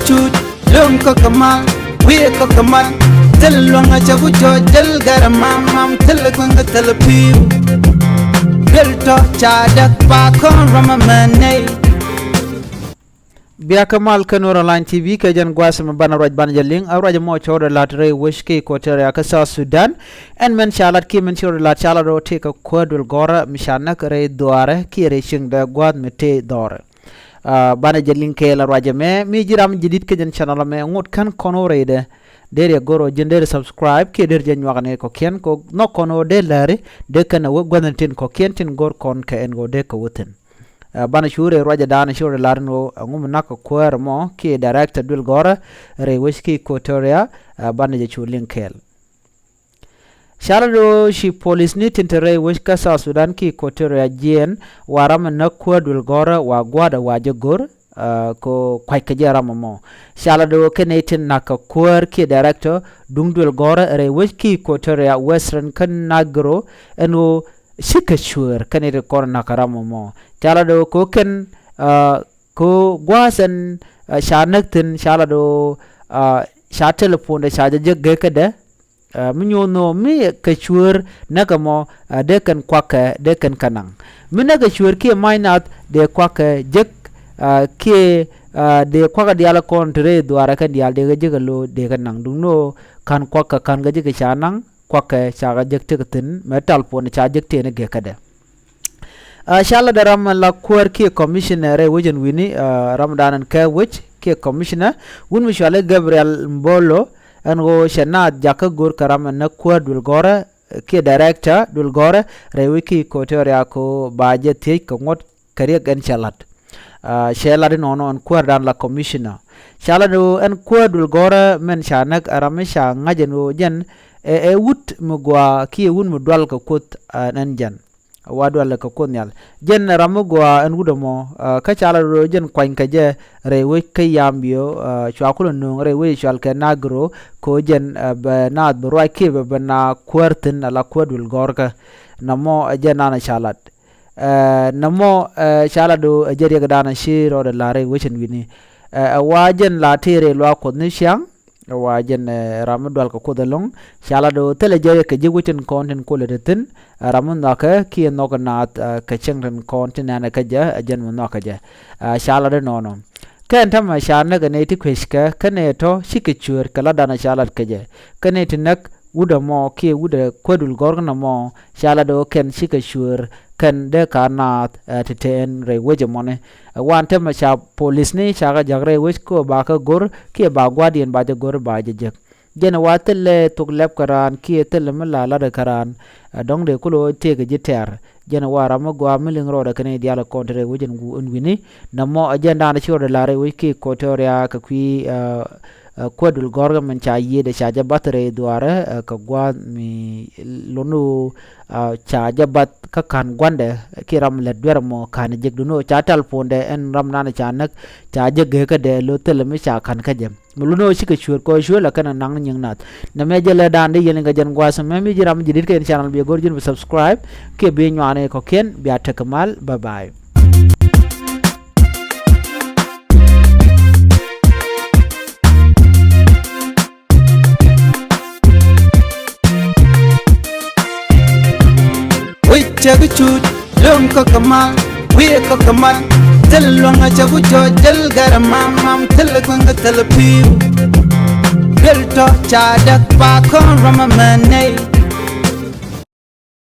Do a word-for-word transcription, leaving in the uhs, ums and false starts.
Cuc luŋ kä kɛ mal, wi̱i̱ kä kɛ mal. Thil luŋ a cɛ ku cɔ jɛl gɛrɛ mam mam, thil kueŋ kä thil pi̱w. Duel tɔ ca däk pa kɔn rɔm a mɛ nɛy. Bia kä mal kä Nuɔr Online T V kɛ jɛn gua̱a̱th mi banɛ ruac banɛ jɛ liŋ a ruac mɔ cɔɔdɛ la̱t rɛy wec ki Equatoria kä South Sudan. Ɛn mɛn ca lat ki mɛn cɔɔdɛ la̱t ca lat rɔ tëë kɛ kuäär duël gɔ̱rä mi ca näk rɛy dhuaarɛ ki rɛy cieŋdɛ gua̱a̱th mi tëë dhɔrɛ. Banɛ jɛ liŋ kɛɛl a ruacɛ mɛ mi ji̱ ram ji̱ di̱t kä jɛn channel mɛ ŋot kän kɔn wä rɛydɛ. Dee riɛ go̱r wä ji̱n dee ri subscribe kiɛ dee ri jɛ nyuak ni kɔ̱kiɛn kɛ nhɔk kɔn wä dee läri dee kɛn a wä guäthni tin kɔ̱kiɛn tin go̱r kɔn kɛ ɛn wä dee kɛ wä thi̱n. Banɛ cu rɛy ruacɛ da̱a̱n cu rɛy la̱r ni wä a ŋum nak kɛ kuäär mɔ kiɛ director duël gɔ̱rä rɛy wec ki Equatoria. Banɛ jɛ cu liŋ kɛɛl. Calä do̱ ci polisni tin te rɛy wec kä South Sudan ki Equatoria jiɛɛn wa ram mi näk kuäär duël gɔ̱rä wa gua̱a̱dɛ wa jɛ go̱r. Ko kua̱ckɛ jɛ ram mɔ. Calä do̱ kɛn nɛy tin na̱k kɛ kuäär kiɛ director duŋ duël gɔ̱rä rɛy wec ki Equatoria Western kä Nagro ɛn ɣöö cikɛ cuäär kɛn nɛy tin kɔn na̱k kɛ ram mɔ. Calä do̱ ko kɛn ko gua̱a̱th ɛn ca näk thi̱n calä do̱ ca telephone dɛ ca jɛ jek gekädɛ. Mi nyoth nhöö mi kɛ cuäär näk ɛmɔ dee kɛn kuakɛ dee kɛn kɛ naŋ. Mi näk kɛ cuäär kiɛ mac nath dee kuakɛ jek kiɛ dee kuakɛ diaal kɔn te rɛy dhuaarɛ kɛn diaal dee kɛ jek ɛ lo̱o̱ dee kɛ naŋ duŋ nhöö ka̱n kuakɛ ka̱n kɛ jek ca naŋ kuakɛ ca kɛ jek tekɛ thi̱n mɛ tal puɔ̱n ca jek tëë ni gekädɛ. Ca lat dee ram la kuäär kiɛ commissioner rɛy wec ɛn wi̱ni ram dan ɛn kɛ wec kiɛ commissioner wun mi cuali Gabriel Mbolo. Ɛn ɣöö cɛ naath jakä go̱r kɛ ram ɛn näk kuäär duël gɔ̱rä kiɛ director duël gɔ̱rä rɛy wec ki Equatoria ko ba jɛ thiec kɛ ŋuɔ̱t kɛ riɛk ɛn cɛ lat. Cɛ lat inɔnɔ ɛn kuäär dan la commissioner. Ca lat ɣöö ɛn kuäär duël gɔ̱rä mɛn ca näk ɛ ram mi ca ŋa̱c ɛn ɣöö jɛn ɛ wut mi gɔaa kiɛ wut mi dual kɛ Kuoth ɛn jɛn. Wa dualɛ kɛ Kuoth Nhial jɛn ram mi gɔaa ɛn wut ɛmɔ. Kä ca la rɔ jɛn kuany kɛ jɛ rɛy wec kä Yambio cua kulɛ nööŋ rɛy wec cual kɛ Nagro. Ko jɛn bɛ naath bɛ ruac kiɛ bɛ bɛ na kuäär thi̱n ala kuäär duël gɔ̱rkä. Namɔ ɛ jɛn nanɛ ca lat. Namɔ ca la do̱ ɛ jɛ riɛk danɛ ci rɔɔdɛ la rɛy wec ɛn wi̱ni. Ɛ wa jɛn la tëë rɛy luaak Kuɔth ni ciaŋ. Wa jɛn ram mi dual kɛ Kuoth ɛlɔ̱ŋ. Ca la do̱ thilɛ jɛ kɛ ji̱ wec tin kɔn tin kulɛ ti thi̱n. Ram mi nhɔakɛ kiɛ nhɔk naath kɛ cieŋ tin kɔn tin nɛnɛ kä jɛ ɛ jɛn mi nhɔakɛ jɛ. Ca la do̱ nɔnɔ kɛn tämɛ ca näk ɛ nɛy ti kueckɛ kä nɛy tɔ̱ cikɛ cuäär kɛ la danɛ ca lat kɛ jɛ. Kä nɛy ti näk wut ɛmɔ kiɛ wut ɛ kuäär duël gɔ̱rkä nɔmɔ. Ca la do̱ kɛn cikɛ cuäär kɛn dee ka naath ɛ ti te ɛn rɛy wec ɛmɔni. Ɛ wan tämɛ ca polisni ca kɛ ja̱k rɛy wec kä ba kɛ go̱r kiɛ ba gua̱a̱rdiɛn ba jɛ go̱r ba jɛ jek. Jɛn ɛ wa thilɛ thok lɛp kɛ raan kiɛ thilɛ mi la latdɛ kɛ raan. Ɛ dɔ̱ŋ dee kulɛ ɣöö tëëkɛ ji̱ tɛ̈r. Jɛn ɛ wa ram mi gɔaa mi liŋ rɔɔdɛ kɛn i̱ diaal ɛ kɔn te rɛy wec ɛn wi̱ni. Namɔ ɛ jɛn daanɛ ci rɔɔdɛ la rɛy wec ki Equatoria kɛ kui̱ kuäär duël gɔ̱rkä min ca yiëëdɛ ca jɛ bath rɛy dhuaarɛ kɛ gua̱a̱th mi lon ɣöö ca jɛ bath kä ka̱n gua̱ndɛ kiɛ ram lät duer ɛmɔ ka̱n jek duŋ ɣöö ca tal puɔ̱ndɛ ɛn ram nanɛ ca näk ca jek gekädɛ lo̱ thilɛ mi ca ka̱n kä jɛ. Mi lun ɣöö cikɛ cuäär kɔ cuäär la kɛn a naŋ ni nyiŋ nath. Nɛmɛ jɛ lɛ da̱a̱n di yɛn kɛ jɛn gua̱a̱th ɛmɛ mi ji̱ ram ji̱ di̱t kɛ yɛn channel bi go̱r ji̱n bi subscribe kiɛ bi nyuani kɔ̱kiɛn bia tekɛ mal. Bye bye. Wi̱c cɛ ki cuc luŋ kä kɛ mal, wi̱i̱ kä kɛ mal. Thil luŋ a cɛ ku cɔ jɛl gɛrɛ mam mam, thil kueŋ kä thil pi̱w. Duel tɔ ca däk pa kɔn rɔm a mɛ nɛy.